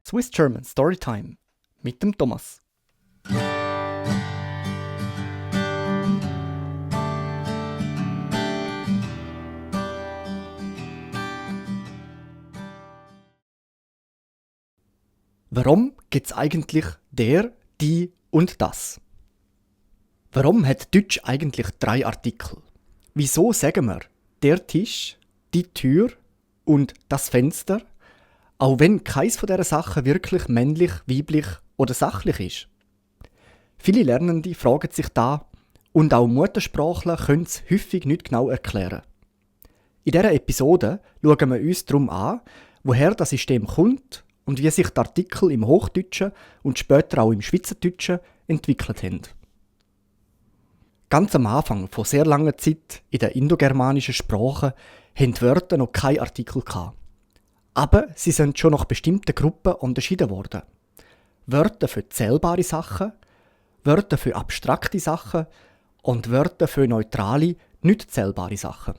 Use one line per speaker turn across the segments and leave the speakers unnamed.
Swiss German Storytime mit dem Thomas. Warum gibt's eigentlich der, die und das? Warum hat Deutsch eigentlich 3 Artikel? Wieso sagen wir der Tisch, die Tür und das Fenster, auch wenn keins von dieser Sachen wirklich männlich, weiblich oder sachlich ist? Viele Lernende fragen sich da und auch Muttersprachler können es häufig nicht genau erklären. In dieser Episode schauen wir uns darum an, woher das System kommt und wie sich die Artikel im Hochdeutschen und später auch im Schweizerdeutschen entwickelt haben. Ganz am Anfang von sehr langer Zeit in den indogermanischen Sprachen haben die Wörter noch keine Artikel gehabt. Aber sie sind schon nach bestimmten Gruppen unterschieden worden. Wörter für zählbare Sachen, Wörter für abstrakte Sachen und Wörter für neutrale, nicht zählbare Sachen.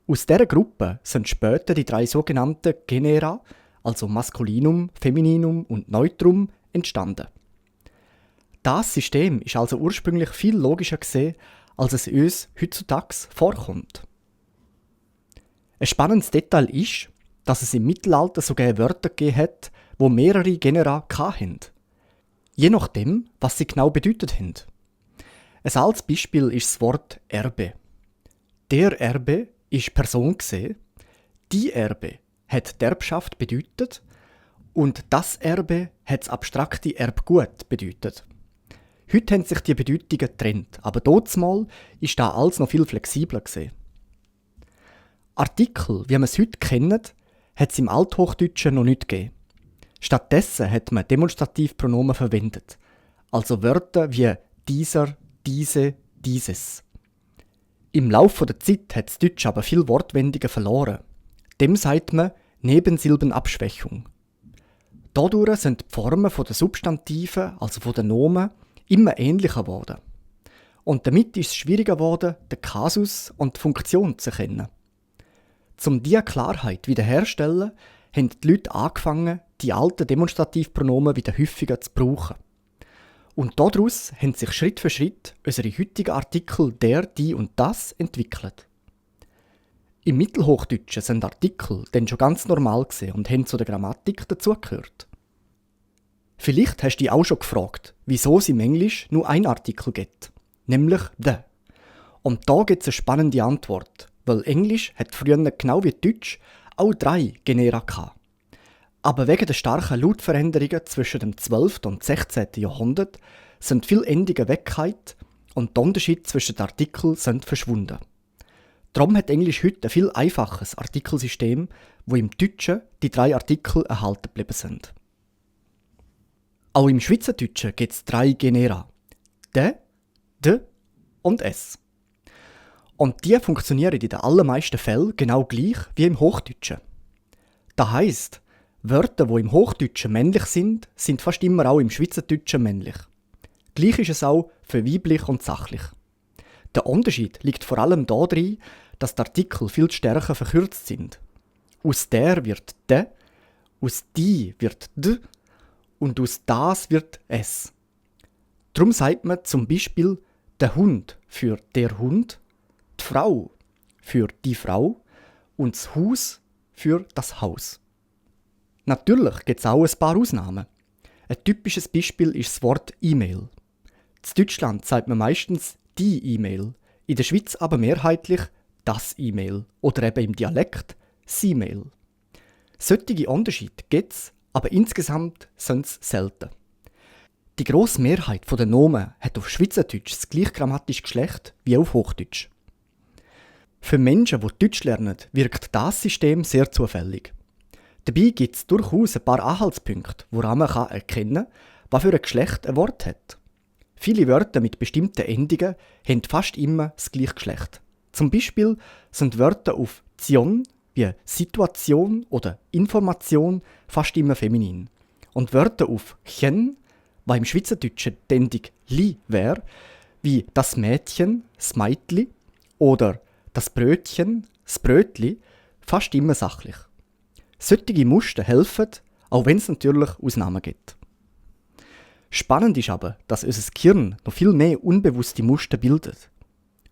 Aus dieser Gruppe sind später die 3 sogenannten Genera, also Maskulinum, Femininum und Neutrum, entstanden. Das System ist also ursprünglich viel logischer gesehen, als es uns heutzutage vorkommt. Ein spannendes Detail ist, dass es im Mittelalter sogar Wörter gegeben hat, wo mehrere Genera hatten. Je nachdem, was sie genau bedeutet haben. Ein altes Beispiel ist das Wort Erbe. Der Erbe ist Person gesehen, die Erbe hat die Erbschaft bedeutet und das Erbe hat das abstrakte Erbgut bedeutet. Heute haben sich die Bedeutungen getrennt, aber dazumal ist da alles noch viel flexibler gesehen. Artikel, wie wir es heute kennen, hat es im Althochdeutschen noch nicht gegeben. Stattdessen hat man Demonstrativpronomen verwendet, also Wörter wie dieser, diese, dieses. Im Laufe der Zeit hat das Deutsch aber viel Wortwendungen verloren. Dem sagt man Nebensilbenabschwächung. Dadurch sind die Formen der Substantive, also von den Nomen, immer ähnlicher geworden. Und damit ist es schwieriger geworden, den Kasus und die Funktion zu erkennen. Um diese Klarheit wiederherzustellen, haben die Leute angefangen, die alten Demonstrativpronomen wieder häufiger zu brauchen. Und daraus haben sich Schritt für Schritt unsere heutigen Artikel der, die und das entwickelt. Im Mittelhochdeutschen sind Artikel dann schon ganz normal gewesen und haben zu der Grammatik dazugehört. Vielleicht hast du dich auch schon gefragt, wieso es im Englisch nur ein Artikel gibt, nämlich the. Und da gibt es eine spannende Antwort, weil Englisch hat früher genau wie Deutsch auch 3 Genera gehabt. Aber wegen der starken Lautveränderungen zwischen dem 12. und 16. Jahrhundert sind viele Endungen weggefallen und die Unterschiede zwischen den Artikeln sind verschwunden. Darum hat Englisch heute ein viel einfaches Artikelsystem, wo im Deutschen die 3 Artikel erhalten geblieben sind. Auch im Schweizerdeutschen gibt es 3 Genera. De und es. Und die funktionieren in den allermeisten Fällen genau gleich wie im Hochdeutschen. Das heisst, Wörter, die im Hochdeutschen männlich sind, sind fast immer auch im Schweizerdeutschen männlich. Gleich ist es auch für weiblich und sachlich. Der Unterschied liegt vor allem darin, dass die Artikel viel stärker verkürzt sind. Aus der wird de, aus die wird d und aus das wird es. Darum sagt man zum Beispiel der Hund für der Hund, die Frau für die Frau und das Haus für das Haus. Natürlich gibt es auch ein paar Ausnahmen. Ein typisches Beispiel ist das Wort E-Mail. In Deutschland sagt man meistens die E-Mail, in der Schweiz aber mehrheitlich das E-Mail oder eben im Dialekt Sie-Mail. Solche Unterschiede gibt es, aber insgesamt sind es selten. Die grosse Mehrheit der Nomen hat auf Schweizerdeutsch das gleiche grammatische Geschlecht wie auf Hochdeutsch. Für Menschen, die Deutsch lernen, wirkt das System sehr zufällig. Dabei gibt es durchaus ein paar Anhaltspunkte, woran man erkennen kann, was für ein Geschlecht ein Wort hat. Viele Wörter mit bestimmten Endungen haben fast immer das gleiche Geschlecht. Zum Beispiel sind Wörter auf Zion wie Situation oder Information fast immer feminin. Und Wörter auf chen, was im Schweizerdeutschen die Endung li wäre, wie das Mädchen, das Meitli oder das Brötchen, das Brötli, fast immer sachlich. Solche Muster helfen, auch wenn es natürlich Ausnahmen gibt. Spannend ist aber, dass unser Gehirn noch viel mehr unbewusste Muster bildet.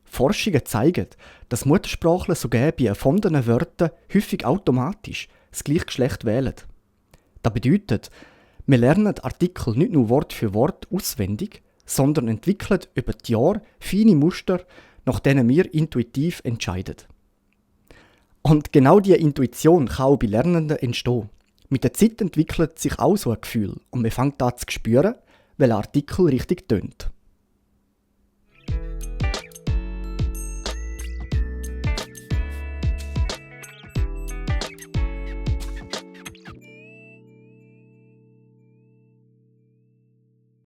Forschungen zeigen, dass Muttersprachler sogar bei erfundenen Wörtern häufig automatisch das gleiche Geschlecht wählen. Das bedeutet, wir lernen Artikel nicht nur Wort für Wort auswendig, sondern entwickeln über die Jahre feine Muster, nach denen wir intuitiv entscheiden. Und genau diese Intuition kann auch bei Lernenden entstehen. Mit der Zeit entwickelt sich auch so ein Gefühl und man fängt an zu spüren, welcher Artikel richtig tönt.